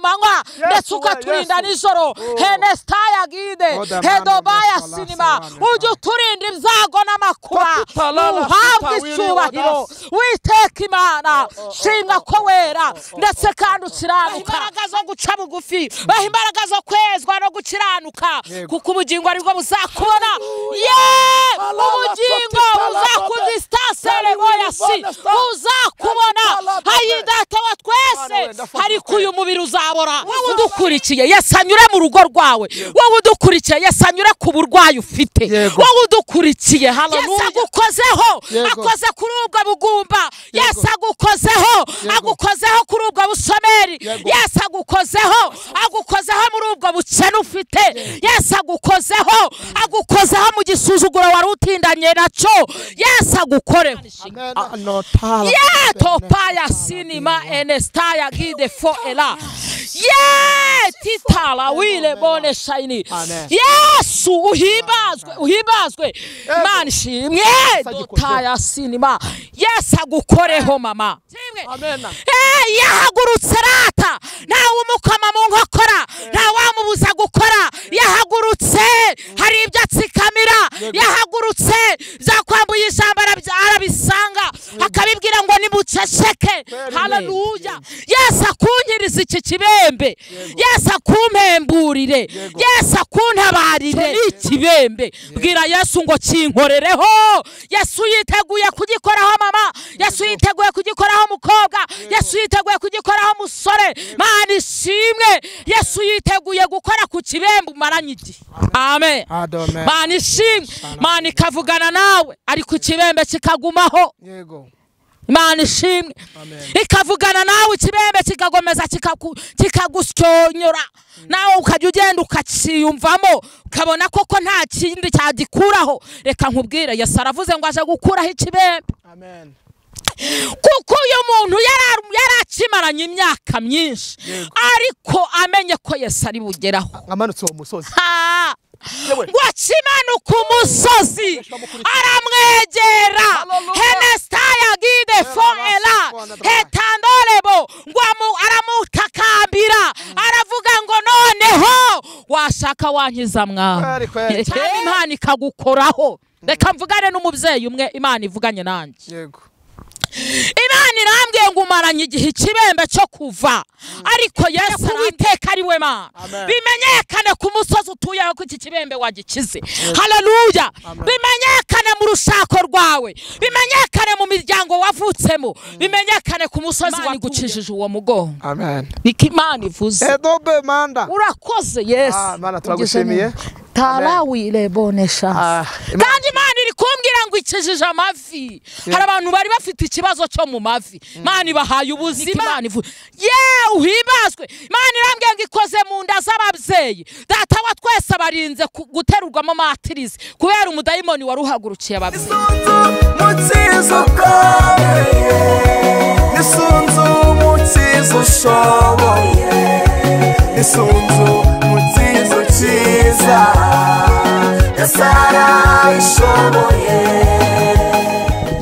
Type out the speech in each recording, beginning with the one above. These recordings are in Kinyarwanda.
manywa ndetse ukaturinda nijoro. Henestaya gide hedobaya sinima, ujye uturinda ibyago n'amakuba, uhabwe icyubahiro. Witeka Imana, shimwa ko wera ndetse kandi ukiranuka. Imbaraga zo guca bugufi, baha imbaraga zo kwezwa no gukiranuka, kuko ubugingo aribwo buzakubona. Ye ubugingo buzakudistance boyasi buzakubona. Hayi data wa twese, ariko uyu mubiri uzabora. Wowe udukurikiye, Yesu anyure mu rugo rwawe. Wowe udukurikiye, Yesu anyure ku burwayi ufite. Wowe udukurikiye, haleluya. Yesu agukozeho, akoze kuri ubwo bugumba. Yesu agukozeho, agukozeho kuri ubwo busomeri. Yesu agukozeho, agukozeho muri ubwo bukene ufite. Yesu agukozeho, agukozeho mu gisuzuguro wari utindanye nacyo. Yesu agukoreho. Ye topaya sinima enestaya gide fo ela. Ye titala wile bone shaini. Yesu uhimbazwe, uhimbazwe. Imana ishimwe. Dotaya sinima. Yesu agukoreho mama. Amen. Yahagurutse rata, ntawe umukoma mu nkokora, ntawamubuza gukora. Yahagurutse, hari ibyo atsikamira. Yahagurutse, byakwambuye ijambo arabisanga, akabibwira ngo nimuceceke. Haleluya. Yesu akunyiriza iki kibembe, Yesu akumpemburire, Yesu akuntabarire ikibembe. Bwira Yesu ngo kinkorereho. Yesu yiteguye kugikoraho mama, Yesu yiteguye kugikoraho mukobwa, Yesu yiteguye kugikoraho musore. Mana ishimwe, Yesu yiteguye gukora ku kibembe umaranye igihe. Amen. Mana ishimwe. Mana ikavugana nawe ariko ikibembe kikagumaho. Yego. Imana ishimwe. Ikavugana nawe ikibembe kikagomeza kikagusyonyora, nawe ukajya ugenda ukakiyumvamo, ukabona koko nta kindi cyagikuraho. Reka nkubwire, Yesu aravuze ngo aje gukuraho ikibembe. Amen. Kuko uyu muntu yarakimaranye imyaka myinshi, ariko amenye ko Yesu ari bugeraho. Amanutse uwo musozi, ngo akimanuka umusozi aramwegera. Henestaya gide fo ela hetandorebo, ngo aramutakambira, aravuga ngo noneho washaka wankiza mwana. Cyane Imana ikagukoraho. Reka mvugane n'umubyeyi umwe, Imana ivuganye nanjye. Yego. Imana irambwiye ngo umaranye igihe ikibembe cyo kuva, ariko Yesu Uwiteka ari we Mana. Bimenyekane ku musozi utuyeho ko iki kibembe wagikize. Haleluya. Bimenyekane mu rushako rwawe, bimenyekane mu miryango wavutsemo, bimenyekane ku musozi wagukijije uwo mugongo. Amen. Niko Imana ivuze. Edobe manda. Urakoze Yesu. Mana turagushimiye. Tarawile bone chance. Kandi Imana iri kumbwira ngo ikijije amavi. Hari abantu bari bafite ikibazo cyo mu mavi, Imana ibahaye ubuzima. Imana ivuze ye uhimbazwe. Imana irambwiye ngo ikoze mu nda z'ababyeyi. Data wa twese abarinze guterurwamo matirizi kubera umudayimoni waruhagurukiye ababyeyi.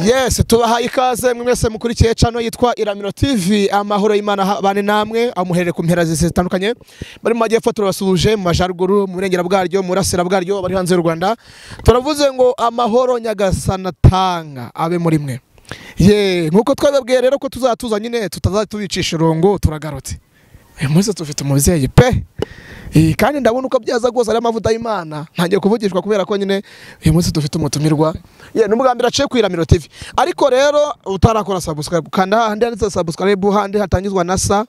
Yes, tubahaye ikaze mwese mukurikiye channel yitwa Iramiro TV. Amahoro y'Imana bane namwe amuherere ku mpera zitandukanye. Bari mu majyepfo turabasuje, mu majaruguru, mu burengera bwaryo, mu burasira bwaryo, bari hanze y'u Rwanda. Turavuze ngo amahoro Nyagasana tanga abe muri mwe. Ye, nkuko twababwiye rero ko tuzatuza nyine tutazatubicisha irungu, turagarutse. Uyu munsi tufite umubyeyi pe. Kandi ndabona uko byaza rwose ari amavuta y'Imana. Ntangiye kuvugishwa kubera ko nyine uyu munsi dufite umutumirwa. Ye, n'umugambira aciye ku Iramiro TV. Ariko rero utarakora subscribe, kanda handi handitse subscribe, handi hatangizwa na sa,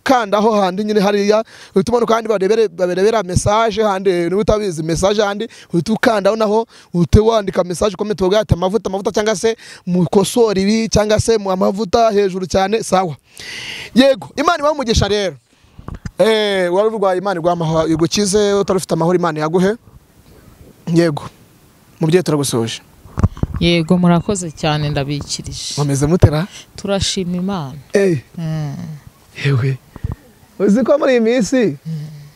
kanda aho handi nyine hariya, uhita umanuka handi barebera message, handi n'utabizi message handi, uhita ukandaho naho, uhita wandika message comment uvuga ati amavuta amavuta cyangwa se mukosora ibi cyangwa se mu amavuta hejuru cyane, sawa. Yego, Imana ibamugisha rero. Wari urwaye Imana iguha igukize, utarufite amahoro Imana yaguhe. Yego. Mubyeyi turagusoje. Yego, murakoze cyane, ndabikirije. Mumeze mutera? Turashima Imana. Yewe. Uzi ko muri iyi minsi,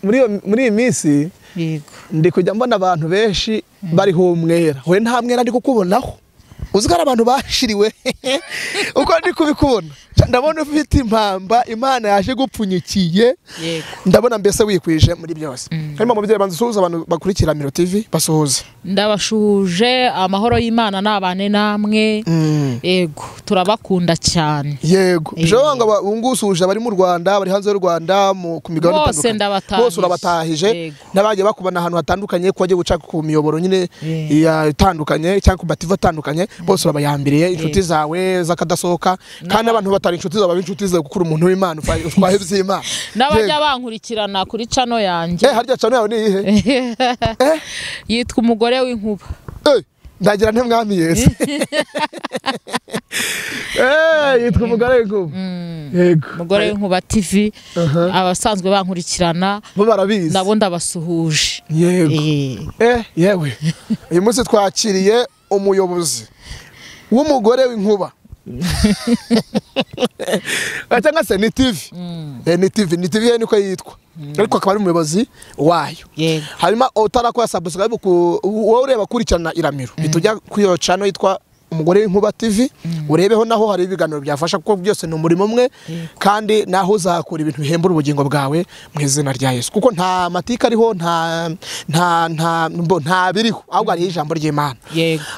muri iyi minsi yego ndi kujya mbona abantu benshi bariho umwera. We nta mwera ndi kukubonaho. Uzi ko abantu bashiriwe. Uko ndi kubikubona. Ndabona ufite impamba Imana yaje gupfunyikiye. Yego. Ndabona mbese wikwije muri byose. Hanyuma mubyeyi banza usuhuze abantu bakurikira Iramiro TV, basuhuze. Ndabashuhuje, amahoro y'Imana nabane namwe. Yego, turabakunda cyane. Yego. Bishobora ngo ungusuhuje abari mu Rwanda, bari hanze y'u Rwanda, ku migabane itandukanye. Bose urabatahije. N'abagiye bakubana ahantu hatandukanye, ko bagiye guca ku miyoboro nyine itandukanye cyangwa ku bativa atandukanye, bose urabayambiriye, inshuti zawe zakadasohoka, kandi abantu batari inshuti zawe inshuti zawe gukura umuntu w'Imana utwaye iby'Imana. N'abajya bankurikirana kuri channel yanjye. Harya channel yawe ni iyihe? Yitwa Umugore w'Inkuba. Ndagira nte mwami Yesu. Yitwa Umugore w'Inkuba. Yego. Umugore w'Inkuba TV, abasanzwe bankurikirana bo barabizi. Nabo ndabasuhuje. Yego. Yewe. Uyu munsi twakiriye umuyobozi w'Umugore w'Inkuba. Cyangwa se ni TV. Ni TV, ni TV niko yitwa. Ariko akaba ari umuyobozi wayo. Hanyuma utarakora subscribe ku wowe ureba kurikirana Iramiro, bitujya kuri iyo channel yitwa Umugore w'Inkuba TV, urebeho naho hari ibiganiro byafasha kuko byose ni umurimo umwe, kandi naho uzakura ibintu bihembura ubugingo bwawe mu izina rya Yesu. Kuko nta matika ariho, nta nta nta nta biriho, ahubwo ari ijambo ry'Imana.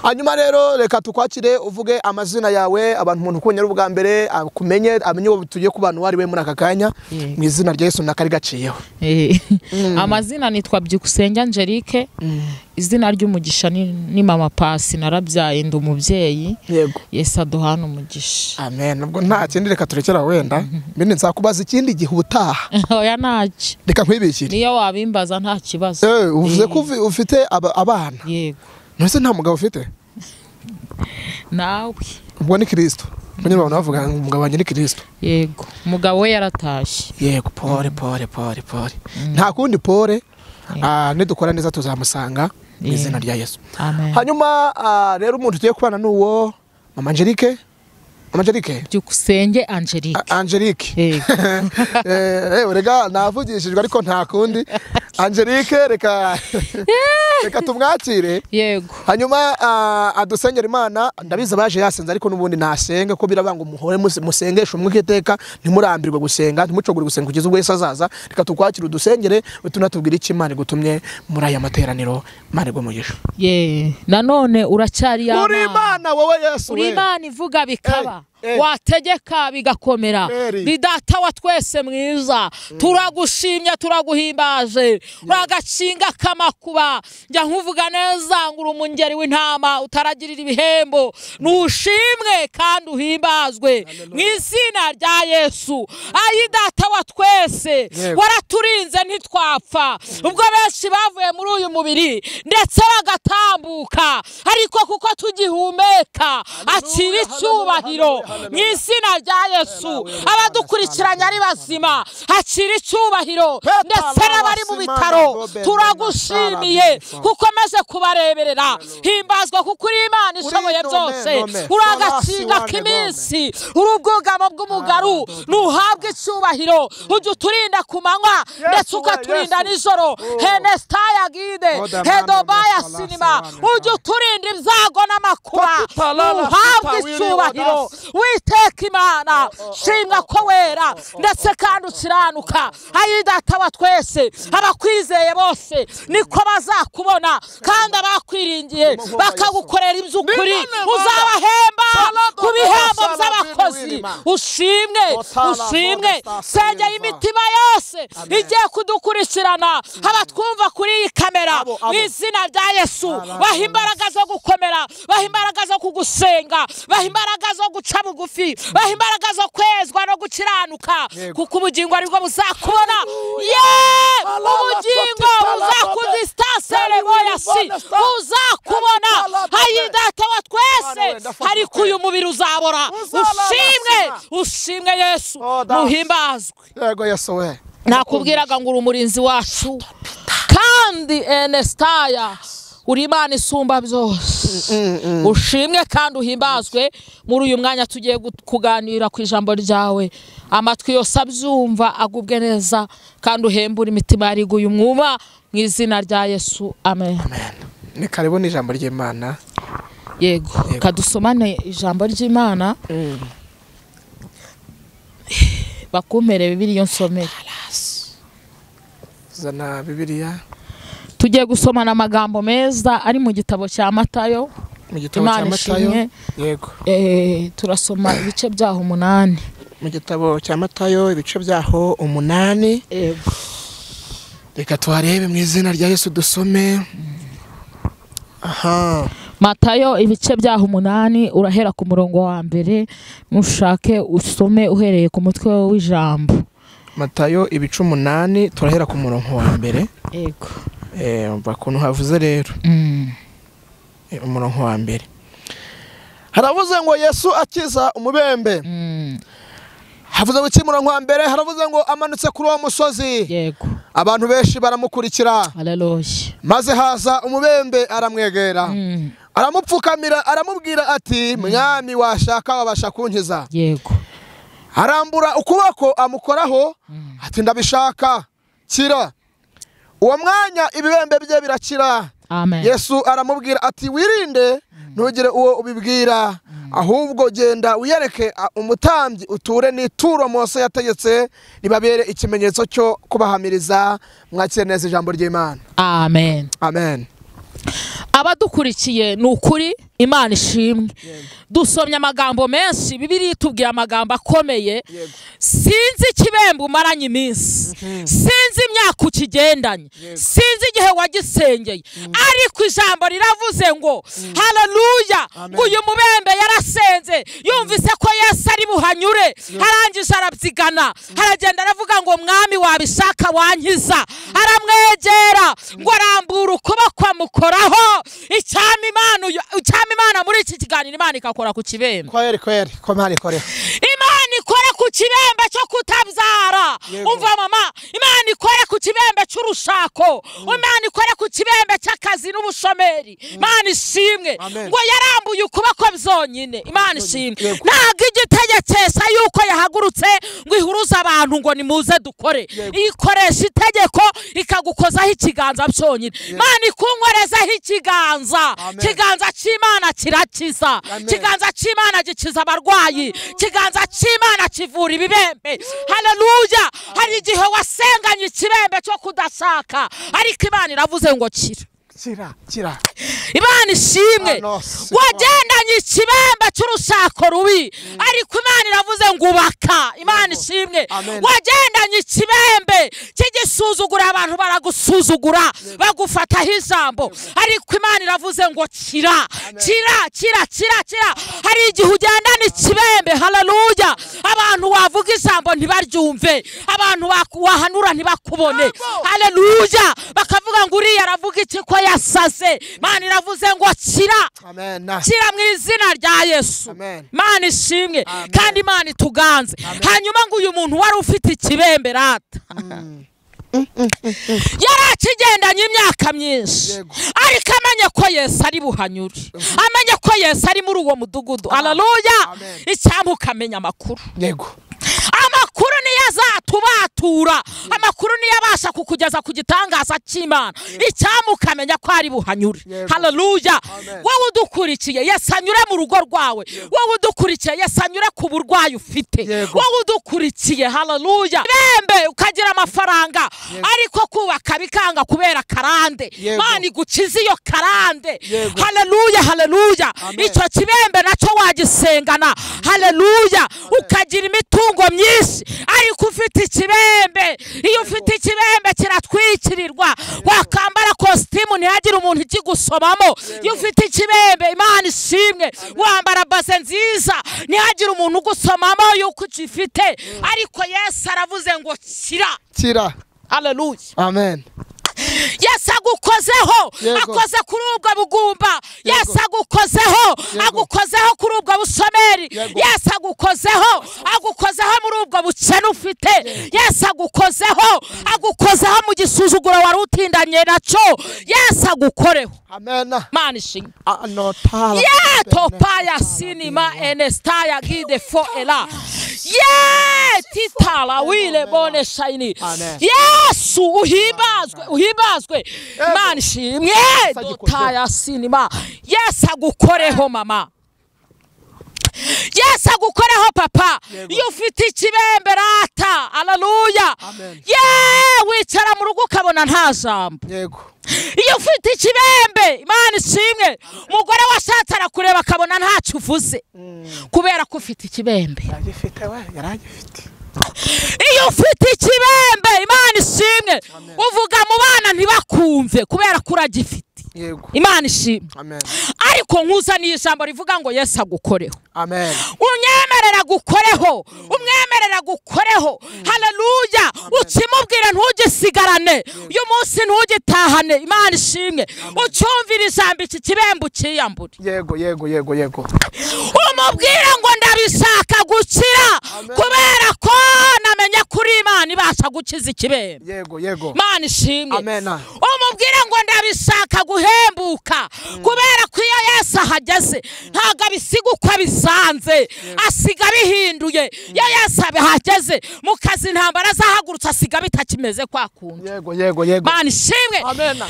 Hanyuma rero reka tukwakire uvuge amazina yawe, abantu umuntu kubonye ari ubwa mbere akumenye, amenye uwo tugiye kubana wari we muri aka kanya mu izina rya Yesu nakari gaciyeho. Amazina nitwa Byukusenge Angelique. Izina ry'umugisha ni Mama Pasi, narabyaye ndi umubyeyi. Yego. Yesu aduhana umugisha. Amen. Ubwo nta kindi reka turekera wenda. Mbene nzakubaza ikindi gihe ubutaha. Oya ntacyo. Reka nkwibikire. Niyo wabimbaza nta kibazo. Uvuze ko ufite abana. Yego. None nta mugabo ufite? Nawe. Ubwo ni Kristo. Mbene abantu bavuga ngo umugabo wanjye ni Kristo. Yego. Umugabo we yaratashye. Yego, pole pole pole pole. Nta kundi pole. Nidukora neza tuzamusanga mu izina rya Yesu. Amen. Hanyuma rero umuntu tugiye kubana n'uwo Mama Angelique. Mama Angelique. Byukusenge Angelique. Angelique. Rega navugishijwe ariko nta kundi. Angelique reka reka tumwakire. Yego. Hanyuma adusengera Imana, ndabizi abaje yasenze ariko nubundi nasenga ko birabanga umuhore musengesha umwe kiteka, ntimurambirwe gusenga, ntimucogore gusenga kugeza ubwo Yesu azaza. Reka tukwakire udusengere utunatubwira iki Imana igutumye muri aya materaniro. Imana igumugisha. Nanone uracyari ya Uri Imana wowe Yesu we. Uri Imana ivuga bikaba. Wategeka bigakomera. Ni data wa twese mwiza, turagushimye turaguhimbaje, uragacinga kamakuba. Njya nkuvuga neza ngo uri umungeri w'intama utaragirira ibihembo, nushimwe kandi uhimbazwe mu izina rya Yesu. Ayi data wa twese, waraturinze ntitwapfa ubwo benshi bavuye muri uyu mubiri ndetse bagatambuka, ariko kuko tugihumeka akira icyubahiro mu izina rya Yesu. Abadukurikiranye ari bazima hakira icyubahiro, ndetse n'abari mu bitaro turagushimiye kuko maze kubareberera. Himbazwa kuko uri Imana ishoboye byose, uragacinga k'iminsi, uri ubwugamo bw'umugaru, nuhabwe icyubahiro. Ujya uturinda ku manywa ndetse ukaturinda nijoro. Henestaya gide hedobaya sinima, ujya uturinda ibyago n'amakuba, uhabwe icyubahiro. Witeka Imana, shimwa ko wera ndetse kandi ukiranuka. Ayi data wa twese, abakwizeye bose niko bazakubona, kandi abakwiringiye bakagukorera iby'ukuri uzabahemba ku bihembo by'abakozi. Ushimwe, ushimwe. Sengera imitima yose igiye kudukurikirana, abatwumva kuri iyi kamera mu izina rya Yesu. Baha imbaraga zo gukomera, baha imbaraga zo kugusenga, baha imbaraga zo guca bugufi, baha imbaraga zo kwezwa no gukiranuka, kuko ubugingo aribwo buzakubona. Ubugingo buzakudistance boyasi buzakubona. Ayi data wa twese, ariko uyu mubiri uzabora. Ushimwe, ushimwe Yesu, muhimbazwe. Yego Yesu we. Nakubwiraga ngo uri umurinzi wacu, kandi Enestaya uri Imana isumba byose. Ushimwe kandi uhimbazwe. Muri uyu mwanya tugiye kuganira ku ijambo ryawe, amatwi yose abyumva agubwe neza, kandi uhembure imitima yariguye umwuma mu izina rya Yesu. Amen. Amen. Ni karibu n'ijambo ry'Imana. Yego, kadusomane ijambo ry'Imana. Bakumpere Bibiliya nsomere. Zana Bibiliya. Tugiye gusomana amagambo meza ari mu gitabo cya Matayo. Mu gitabo cya Matayo. Yego. Turasoma ibice byaho 8. Mu gitabo cya Matayo ibice byaho 8. Yego. Reka tuharebe mu izina rya Yesu dusome. Aha. Matayo ibice byaho 8 urahera ku murongo wa mbere, mushake usome uhereye ku mutwe w'ijambo. Matayo ibice 8 turahera ku murongo wa mbere. Yego. Bakuntu havuze rero. Umurongo wa mbere. Haravuze ngo Yesu akiza umubembe. Havuze ngo umurongo wa mbere haravuze ngo amanutse kuri uwo musozi. Yego. Abantu benshi baramukurikira. Haleluya. Maze haza umubembe aramwegera. Aramupfukamira aramubwira ati mwami washaka wabasha kunkiza. Yego. Arambura ukuboko amukoraho ati ndabishaka kira. Uwo mwanya ibibembe bye birakira. Amen. Yesu aramubwira ati wirinde ntugire uwo ubibwira, ahubwo genda wiyereke umutambyi uture n'ituro Mose yategetse ribabere ikimenyetso cyo kubahamiriza. Mwakire neza ijambo ry'Imana. Amen. Amen. Abadukurikiye ni ukuri Imana ishimwe. Dusomye amagambo menshi, Bibiliya itubwira amagambo akomeye. Sinzi ikibembe umaranye iminsi, sinzi imyaka ukigendanye, sinzi igihe wagisengeye, ariko ijambo riravuze ngo haleluya, uyu mubembe yarasenze yumvise ko Yesu ari buhanyure, arangije arabyigana, aragenda aravuga ngo mwami wabishaka wankiza. Aramwegera ngo arambura ukuboko amukoraho. Icyama Imana muri iki kiganiro Imana ikakora ku kibembe. Kweri kweri ko Imana ikore. Imana ikore ku kibembe cyo kutabyara. Umva mama, Imana ikore ku kibembe cy'urushako. Imana ikore ku kibembe cy'akazi n'ubushomeri. Imana ishimwe. Ngo yarambuye ukuboko byonyine. Imana ishimwe. Ntabwo igitegekesha yuko yahagurutse ngo ihuruze abantu ngo nimuze dukore. Ikoresha itegeko ikagukozaho ikiganza byonyine. Imana ikunkorezaho ikiganza. Ikiganza cy'Imana kirakiza. Ikiganza cy'Imana gikiza abarwayi. Ikiganza cy'Imana kivura ibibembe. Haleluya. Hari igihe wasenganye ikibembe cyo kudashaka, ariko Imana iravuze ngo kira. Kira, kira. Imana ishimwe. Wagendanye ikibembe cy'urushako rubi, ariko Imana iravuze ngo ubaka. Imana ishimwe. Wagendanye ikibembe cy'igisuzugura, abantu baragusuzugura bagufataho ijambo, ariko Imana iravuze ngo kira, kira, kira, kira, kira. Hari igihe ugendana ikibembe, haleluya, abantu wavuga ijambo ntibaryumve, abantu wahanura ntibakubone, haleluya, bakavuga ngo uriya aravuga iki ko yasaze. Imana iravuze ngo kira. Amen. Kira mu izina rya Yesu. Imana ishimwe. Kandi Imana ituganze. Hanyuma ngo uyu muntu wari ufite ikibembe rata yarakigendanye imyaka myinshi, ariko amenye ko Yesu ari buhanyure, amenye ko Yesu ari muri uwo mudugudu. Haleluya. Icyampa ukamenya amakuru. Yego. Amakuru niyo azatubatura, amakuru niyo abasha kukugeza ku gitangaza cy'Imana. Icyampa ukamenya ko ari buhanyure. Haleluya. Wowe udukurikiye, Yesu anyure mu rugo rwawe. Wowe udukurikiye, Yesu anyure ku burwayi ufite. Wowe udukurikiye, haleluya, bembe ukagira amafaranga ariko kubaka bikanga kubera karande, Imana igukize iyo karande. Haleluya, haleluya. Icyo kibembe nacyo wagisengana. Haleluya. Ukagira imitungo myinshi ariko ufite ikibembe. Iyo ufite ikibembe kiratwikirirwa, wakambara kositimu ntihagire umuntu ikigusomamo. Iyo ufite ikibembe, Imana ishimwe, wambara baze nziza ntihagire umuntu ugusomamo yuko ukifite, ariko Yesu aravuze ngo kira, kira. Haleluya. Amen. Yesu agukozeho, akoze kuri ubwo bugumba. Yesu agukozeho, agukozeho kuri ubwo bushomeri. Yesu agukozeho, agukozeho muri ubwo bukene ufite. Yesu agukozeho, agukozeho mu gisuzuguro wari utindanye nacyo. Yesu agukoreho. Amen. Imana ishimwe. Ye topaya sinima enestaya gide fo ela. Ye titala wile bone shaini. Yesu uhimbazwe, uhimbazwe. Imana ishimwe. Dotaya sinima. Yesu agukoreho mama. Yesu agukoreho papa. Iyo ufite ikibembe rata, haleluya, wicara mu rugo ukabona nta jambo. Yego. Iyo ufite ikibembe, Imana ishimwe, umugore washatse arakureba akabona ntacyo uvuze kubera ko ufite ikibembe. Yaragifite we, yaragifite. Iyo ufite ikibembe, Imana ishimwe, uvuga mu bana ntibakumve kubera ko uragifite. Yego. Imana ishimwe. Amen. Ariko nkuzaniye ijambo rivuga ngo Yesu agukoreho. Amen. Unyemerera gukoreho, umwemerera gukoreho. Haleluya. Ukimubwira ntugisigarane, uyu munsi ntugitahane. Imana ishimwe. Ucyumvira ijambo iki kibembe ukiyambure. Yego, yego, yego, yego. Umubwira ngo ndabishaka gukira kubera ko namenye kuri Imana ibasha gukiza ikibembe. Yego, yego. Imana ishimwe. Amen. Umubwira ngo ndabishaka guhembuka kubera ko iyo Yesu ahageze ntabwo abisiga uko abisanze, asiga bihinduye. Iyo Yesu ahageze mu kazi intambara zahagurutse asiga bitakimeze kwa kundi. Yego, yego, yego. Imana ishimwe. Amen.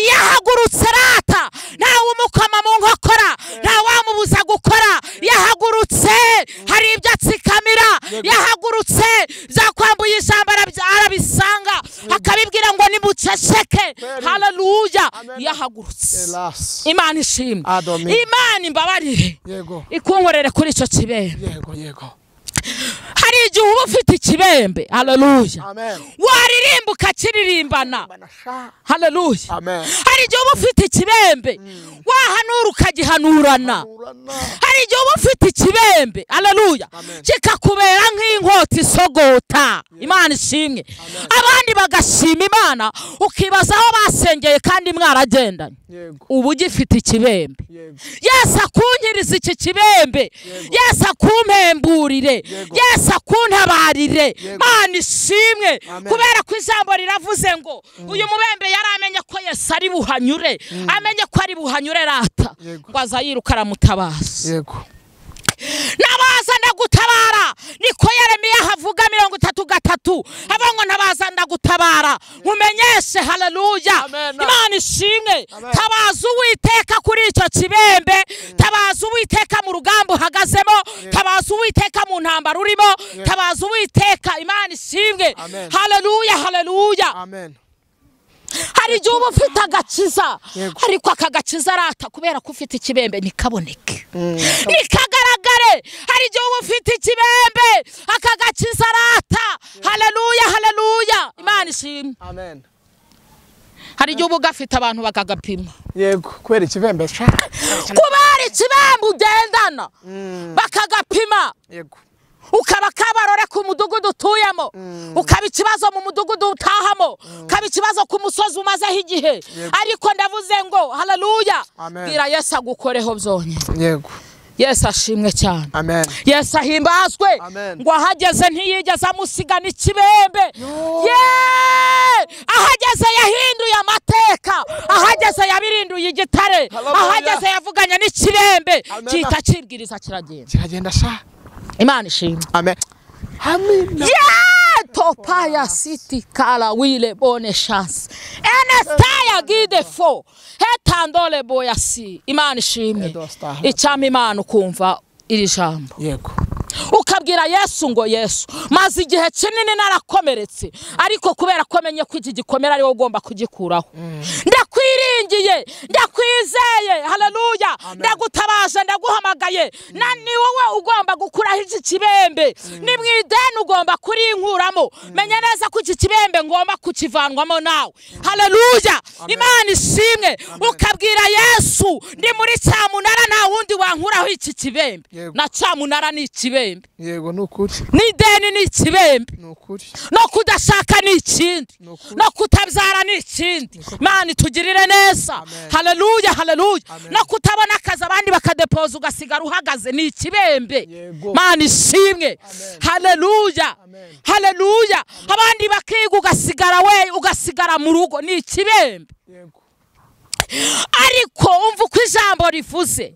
Yahagurutse rata, ntawe umukoma mu nkokora, ntawe wamubuza gukora. Yahagurutse hari ibyo atsikamira, yahagurutse byakwambuye ijambo arabisanga akabibwira ngo nimuceceke. Haleluya. Yahagurutse. Imana ishimwe. Imana imbabarire. Yego. Ikunkorere kuri icyo kibembe. Yego, yego. Hari igihe uba ufite ikibembe, haleluya, Amen. waririmba ukakiririmbana, haleluya. Amen. Hari igihe uba ufite ikibembe wahanura ukagihanurana. Hari igihe uba ufite ikibembe, haleluya, kikakubera nk'inkota isogota. Imana ishimwe. Abandi bagashima Imana ukibaza aho basengeye kandi mwaragendanye. Ubu ugifite ikibembe. Yesu akunkiriza iki kibembe. Yesu akumpemburire. Yesu akuntabarire. Imana ishimwe. Kubera ko ijambo riravuze ngo uyu mubembe yaramenye ko Yesu ari buhanyure, amenye ko ari buhanyure rata, ngo aza yiruka aramutabaza. Yego. Nabaza ndagutabara, niko Yeremiya havuga 33 avuga ngo nabaza ndagutabara nkumenyeshe. Haleluya. Imana ishimwe. Tabaza Uwiteka kuri icyo kibembe, tabaza Uwiteka mu rugamba uhagazemo, tabaza Uwiteka mu ntambara urimo, tabaza Uwiteka. Imana ishimwe. Haleluya, haleluya. Amen. Hari igihe uba ufite agakiza, ariko aka gakiza arata kubera ko ufite ikibembe ntikaboneke, nikagaragare. Hari igihe uba ufite ikibembe aka gakiza arata. Haleluya, haleluya. Imana ishimwe. Amen. Hari igihe uba ugafite abantu bakagapima. Yego, kubera ikibembe, kubera ikibembe ugendana bakagapima. Yego. Ukaba kabarore ku mudugudu utuyemo, ukaba ikibazo mu mudugudu utahamo, ukaba ikibazo ku musozi umazeho igihe. Ariko ndavuze ngo haleluya, bwira Yesu agukoreho byonyine. Yego. Yesu ashimwe cyane. Amen. Yesu ahimbazwe. Ngo ahageze ntiyigeze amusigana ikibembe. Ahageze yahinduye amateka, ahageze yabirinduye igitare, ahageze yavuganye n'ikibembe gihita kibwiriza kiragenda. Kiragenda sha. Imana ishimwe. Amen. Amen. Topaya city kala wile bone chance. Enestaya guide fo. Hetandole boya si. Imana ishimwe. Icyama Imana ukumva iri jambo. Yego. Ukabwira Yesu ngo Yesu, maze igihe kinini narakomeretse, ariko kubera ko menye ko iki gikomera ari wowe ugomba kugikuraho. Ndakwiringiye, ndakwizeye, haleluya, ndagutabaje, ndaguhamagaye, na ni wowe ugomba gukuraho iki kibembe. Ni mu ideni ugomba kurinkuramo. Menya neza ko iki kibembe ngomba kukivanwamo nawe. Haleluya. Imana ishimwe. Ukabwira Yesu, ndi muri cyamunara nta wundi wankuraho iki kibembe. Na cyamunara ni ikibembe. Yego, nukuri. N'ideni ni ikibembe. Nukuri. No kudashaka ni ikindi. No kutabyara ni ikindi. Imana itugirire neza. Haleluya, haleluya. No kutabona akazi abandi bakadepoza ugasigara uhagaze ni ikibembe. Imana ishimwe. Haleluya. Haleluya. Abandi bakiga ugasigara we ugasigara mu rugo ni ikibembe. Yego. Ariko umva uko ijambo rivuze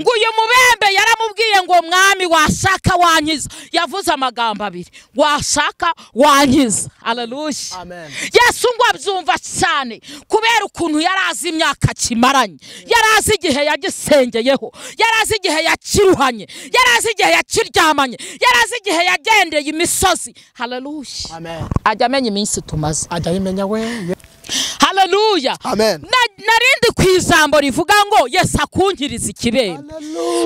ngo uyu mubembe yaramubwiye ngo mwami washaka wankiza. Yavuze amagambo abiri, washaka wankiza. Haleluya. Yesu ngo abyumva cyane kubera ukuntu yarazi imyaka kimaranye, yarazi igihe yagisengeyeho, yarazi igihe yakiruhanye, yarazi igihe yakiryamanye, yarazi igihe yagendeye imisozi. Haleluya. Amen. Ajya amenya iminsi tumaze, ajya abimenya we. Haleluya. Amen. Narindi ku ijambo rivuga ngo Yesu akunkiriza ikibembe.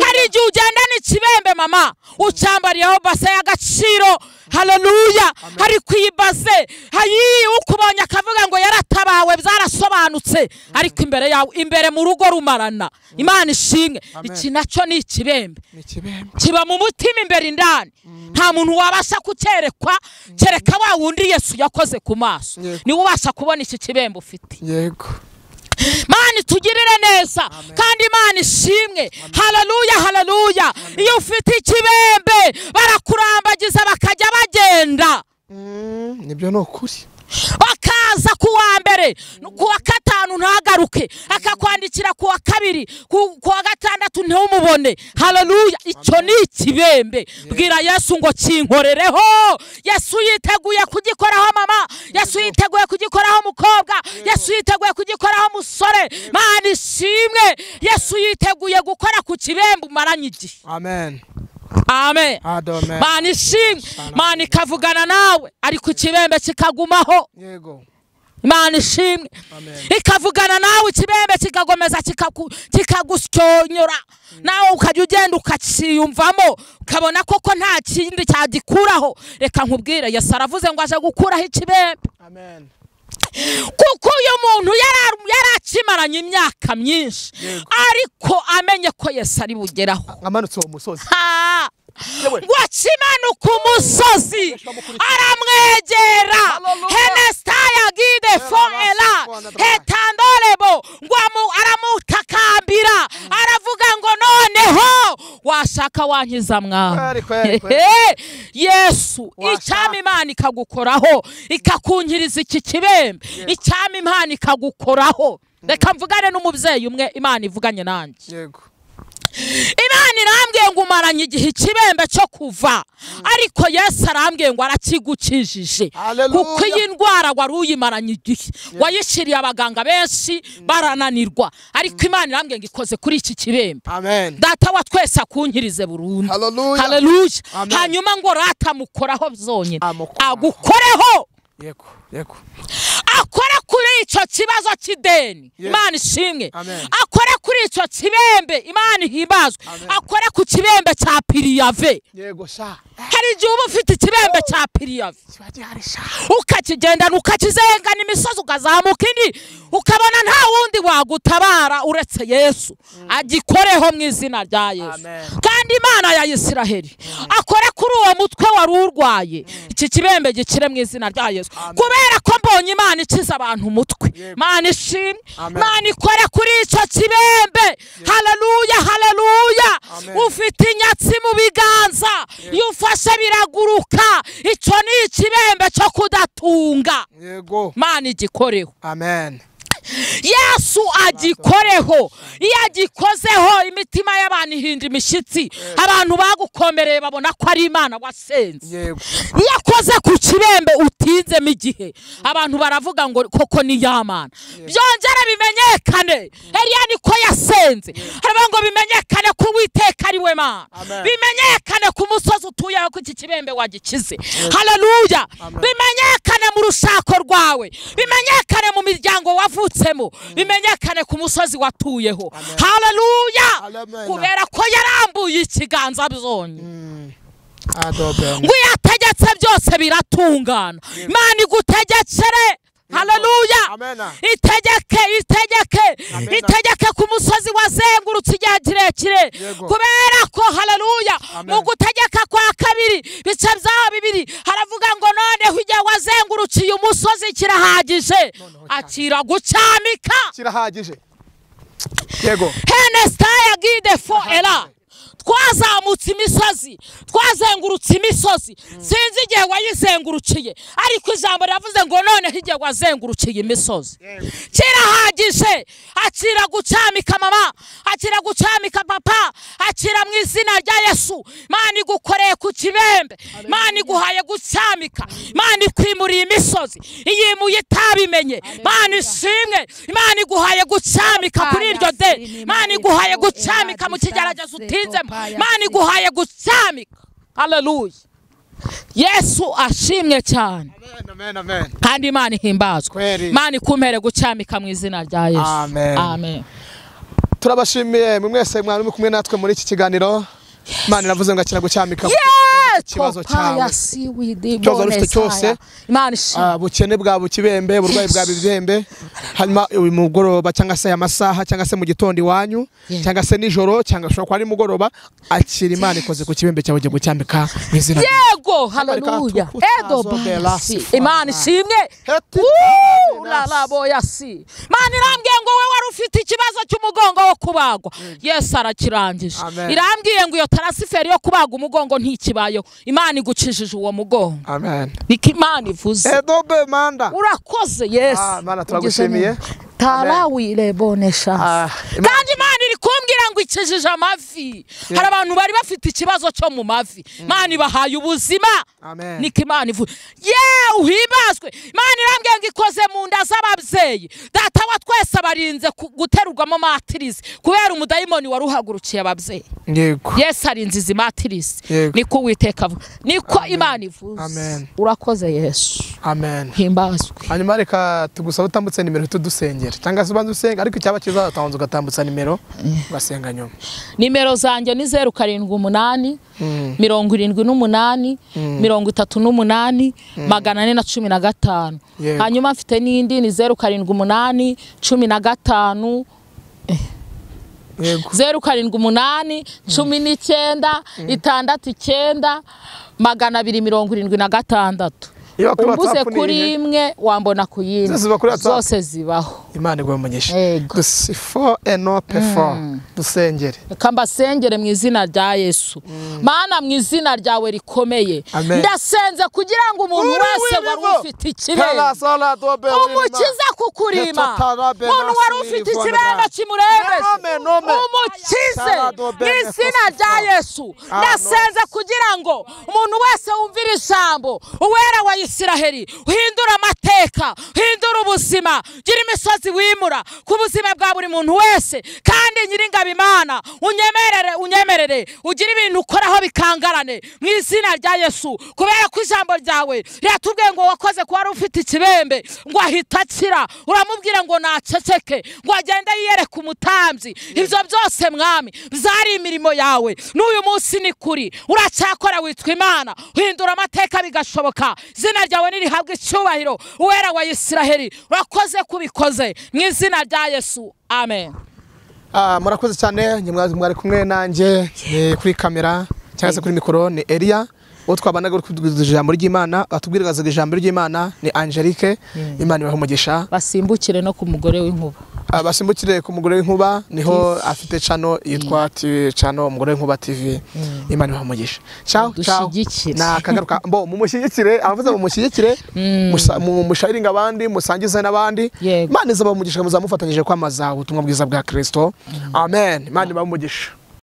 Hari igihe ugendana ikibembe mama, ucyambariyeho base y'agaciro. Haleluya. Hari kuyibaze hayi ukubonye akavuga ngo yaratabawe byarasobanutse, ariko imbere yawe, imbere mu rugo rumarana. Imana ishimwe. Iki nacyo ni ikibembe, kiba mu mutima imbere indani. Nta muntu wabasha kucyerekwa kereka wa wundi Yesu yakoze ku maso, niwe ubasha kubona iki kibembe ufite. Yego. Imana itugirire neza kandi Imana ishimwe. Haleluya, haleluya. Iyo ufite ikibembe barakurambagiza bakajya bagenda. Nibyo ni ukuri. Bakaza kuwa mbere, kuwa gatanu ntagaruke, akakwandikira kuwa kabiri, kuwa gatandatu ntumubone. Haleluya. Icyo ni ikibembe. Bwira Yesu ngo kinkorereho. Yesu yiteguye kugikoraho mama, Yesu yiteguye kugikoraho mukobwa, Yesu yiteguye kugikoraho musore. Imana ishimwe. Yesu yiteguye gukora ku kibembe umaranye igihe. Amen. Amen. Imana ishimwe. Imana ikavugana nawe ariko ikibembe kikagumaho. Yego. Imana ishimwe. Ikavugana nawe ikibembe kikagomeza kikagusyonyora, nawe ukajya ugenda ukakiyumvamo ukabona koko nta kindi cyagikuraho. Reka nkubwire, Yesu aravuze ngo aje gukuraho ikibembe. Amen. Kuko uyu muntu yarakimaranye imyaka myinshi, ariko amenye ko Yesu ari bugeraho. Amanutse uwo musozi, ngo akimanuka umusozi aramwegera. Henestaya gide fo ela hetandorebo, ngo aramutakambira aravuga ngo noneho washaka wankiza mwami. Yesu, icyama Imana ikagukoraho ikakunkiriza iki kibembe. Icyama Imana ikagukoraho. Reka mvugane n'umubyeyi umwe Imana ivuganye nanjye. Yego. Imana irambwiye ngo umaranye igihe ikibembe cyo kuva, ariko Yesu arambwiye ngo arakigukijije. Kuko iyi ndwara wari uyimaranye igihe, wayishiriye abaganga benshi barananirwa, ariko Imana irambwiye ngo ikoze kuri iki kibembe. Amen. Data wa twese akunkirize burundu. Haleluya. Hanyuma ngo ratamukoraho byonyine, agukoreho. Yego, yego. Akora kuri icyo kibazo cy'ideni. Imana ishimwe. Akora kuri icyo kibembe. Imana ihimbazwe. Akora ku kibembe cya piriyave. Yego sha. Hari igihe uba ufite ikibembe cya piriyave, ukakigendana ukakizengana imisozi ukazamuka indi, ukabona nta wundi wagutabara uretse Yesu. Agikoreho mu izina rya Yesu. Kandi Imana ya Isiraheli akore kuri uwo mutwe wari urwaye, iki kibembe gikire mu izina rya Yesu. Kubera ko mbonye Imana ikiza abantu umutwe. Imana ishimwe. Imana ikore kuri icyo kibembe. Haleluya, haleluya. Ufite inyatsi mu biganza, iyo ufashe biraguruka. Icyo ni ikibembe cyo kudatunga. Yego. Imana igikoreho. Amen. Yesu agikoreho. Iyo agikozeho imitima y'abantu ihinda imishyitsi. Abantu bagukomereye babona ko ari Imana wasenze. Iyo akoze ku kibembe utinzemo igihe, abantu baravuga ngo koko ni ya Mana. Byongera bimenyekane Eliya niko yasenze. Haravuga ngo bimenyekane ko Uwiteka ari we Mana, bimenyekane ku musozi utuyeho ko iki kibembe wagikize. Haleluya. Bimenyekane mu rushako rwawe, bimenyekane mu miryango wavutsemo, bimenyekane ku musozi watuyeho. Haleluya. Kubera ko yarambuye ikiganza byonye, ngo yategetse byose biratungana. Imana igutegekere. Haleluya. Itegeke, itegeke, itegeke ku musozi wazengurutse igihe kirekire. Kubera ko haleluya mu gutegeka kwa kabiri bice bya bibiri haravuga ngo noneho igihe wazengurutse uyu musozi kirahagije, akira gucyamika kirahagije. Yego. Henestaya gide fo ela. Twazamutse imisozi, twazengurutse imisozi, sinzi igihe wayizengurukiye, ariko ijambo riravuze ngo noneho igihe wazengurukiye imisozi kirahagije. Akira gucyamika mama, akira gucyamika papa, akira mu izina rya Yesu. Imana igukoreye ku kibembe, Imana iguhaye gucyamika, Imana ikwimuriye imisozi iyimuye itabimenye. Imana ishimwe, Imana iguhaye gucyamika kuri iryo deni, Imana iguhaye gucyamika mu kigeragezo utinzemo, Imana iguhaye gucyamika. Haleluya. Yesu ashimwe cyane. Amen, amen. Kandi Imana ihimbazwe. Imana ikumpere gucyamika mu izina rya Yesu. Amen. Amen. Turabashimiye mwese mwari muri kumwe natwe muri iki kiganiro. Imana iravuze ngo akira gucyamika ikibazo cyawe. Ikibazo ufite cyose, Imana ishimwe. Ubukene bwa bukibembe, uburwayi bwa bibembe, hanyuma uyu mugoroba cyangwa se amasaha cyangwa se mu gitondo iwanyu cyangwa se nijoro cyangwa ushobora kuba ari mugoroba, akira Imana ikoze ku kibembe cyawe ugiye gucyamika mu izina. Yego, haleluya. Edo basi. Imana ishimwe. Uralaboyasi. Imana irambwiye ngo we wari ufite ikibazo cy'umugongo wo kubagwa. Yesu arakirangije. Irambwiye ngo iyo tarasiferi yo kubaga umugongo ntikibayeho. Imana igucishije uwo mugongo. Amen. Niko Imana ivuze. Edobe manda. Urakoze Yesu. Imana turagushimiye. Tarawire bonesha. Kandi Imana iri kumbwira ngo ikijije amavi. Hari abantu bari bafite ikibazo cyo mu mavi. Imana ibahaye ubuzima. Amen. Niko Imana ivuze. Ye uhimbazwe. Imana irambwiye ngo ikoze mu nda z'ababyeyi. Data wa twese abarinze guterurwamo matirisi kubera umudayimoni waruhagurukiye ababyeyi. Yego. Yesu arinze izi matirisi. Niko Uwiteka avuga. Niko Imana ivuze. Amen. Urakoze Yesu. Amen. Himbazwe. Hanyuma reka tugusaba utambutse nimero tudusengera. Cyangwa se ubanza usenga, ariko icyaba cyiza utabanza ugatambutsa nimero ugasenga nyuma. Nimero zanjye ni 078 78 38 415. Hanyuma mfite n'indi ni 078 15 078 19 69 276. Umbuze kuri imwe wambona ku yindi, zose zibaho. Imana iguhe umugisha. Dusifo eno pefo dusengere. Reka mbasengere mu izina rya Yesu. Mana mu izina ryawe rikomeye, ndasenze kugira ngo umuntu wese wari ufite ikibembe umukiza kukurima, umuntu wari ufite ikibembe kimurembeje umukize mu izina rya Yesu. Ndasenze kugira ngo umuntu wese wumvira ijambo uwera wa Isiraheli, uhindura amateka, uhindura ubuzima, gira imisozi wimura ku buzima bwa buri muntu wese. Kandi Nyiringabo Imana unyemerere, unyemerere ugire ibintu ukoraho bikangarane mu izina rya Yesu, kubera ko ijambo ryawe riratubwiye ngo wakoze kuba wari ufite ikibembe ngo ahita akira, uramubwira ngo naceceke ngo agende yiyereke umutambyi. Ibyo byose Mwami byari imirimo yawe, n'uyu munsi ni kuri uracyakora, witwa Imana, uhindura amateka bigashoboka. Izina ryawe nirihabwe icyubahiro, uwera wa Isiraheli, urakoze kubikoze mu izina rya Yesu. Amen. Murakoze cyane, mwari kumwe nanjye kuri kamera cyangwa se kuri mikoro ni Elia, uwo twabanaga uri kutubwiriza ijambo ry'Imana, atubwirizaga ijambo ry'Imana ni Angelique. Imana ibahe umugisha. Basimbukire no ku mugore w'inkuba. Basimbukire ku mugore w'inkuba, niho afite channel yitwa channel umugore w'inkuba TV. Imana ibahe umugisha. Ciao ciao. Na kagaruka mbo mumushyigikire, abavuze mumushyigikire, musharinga abandi, musangize n'abandi. Imana izabaha umugisha muzamufatanyije kwamaza ubutumwa bwiza bwa Kristo. Amen. Imana ibahe umugisha.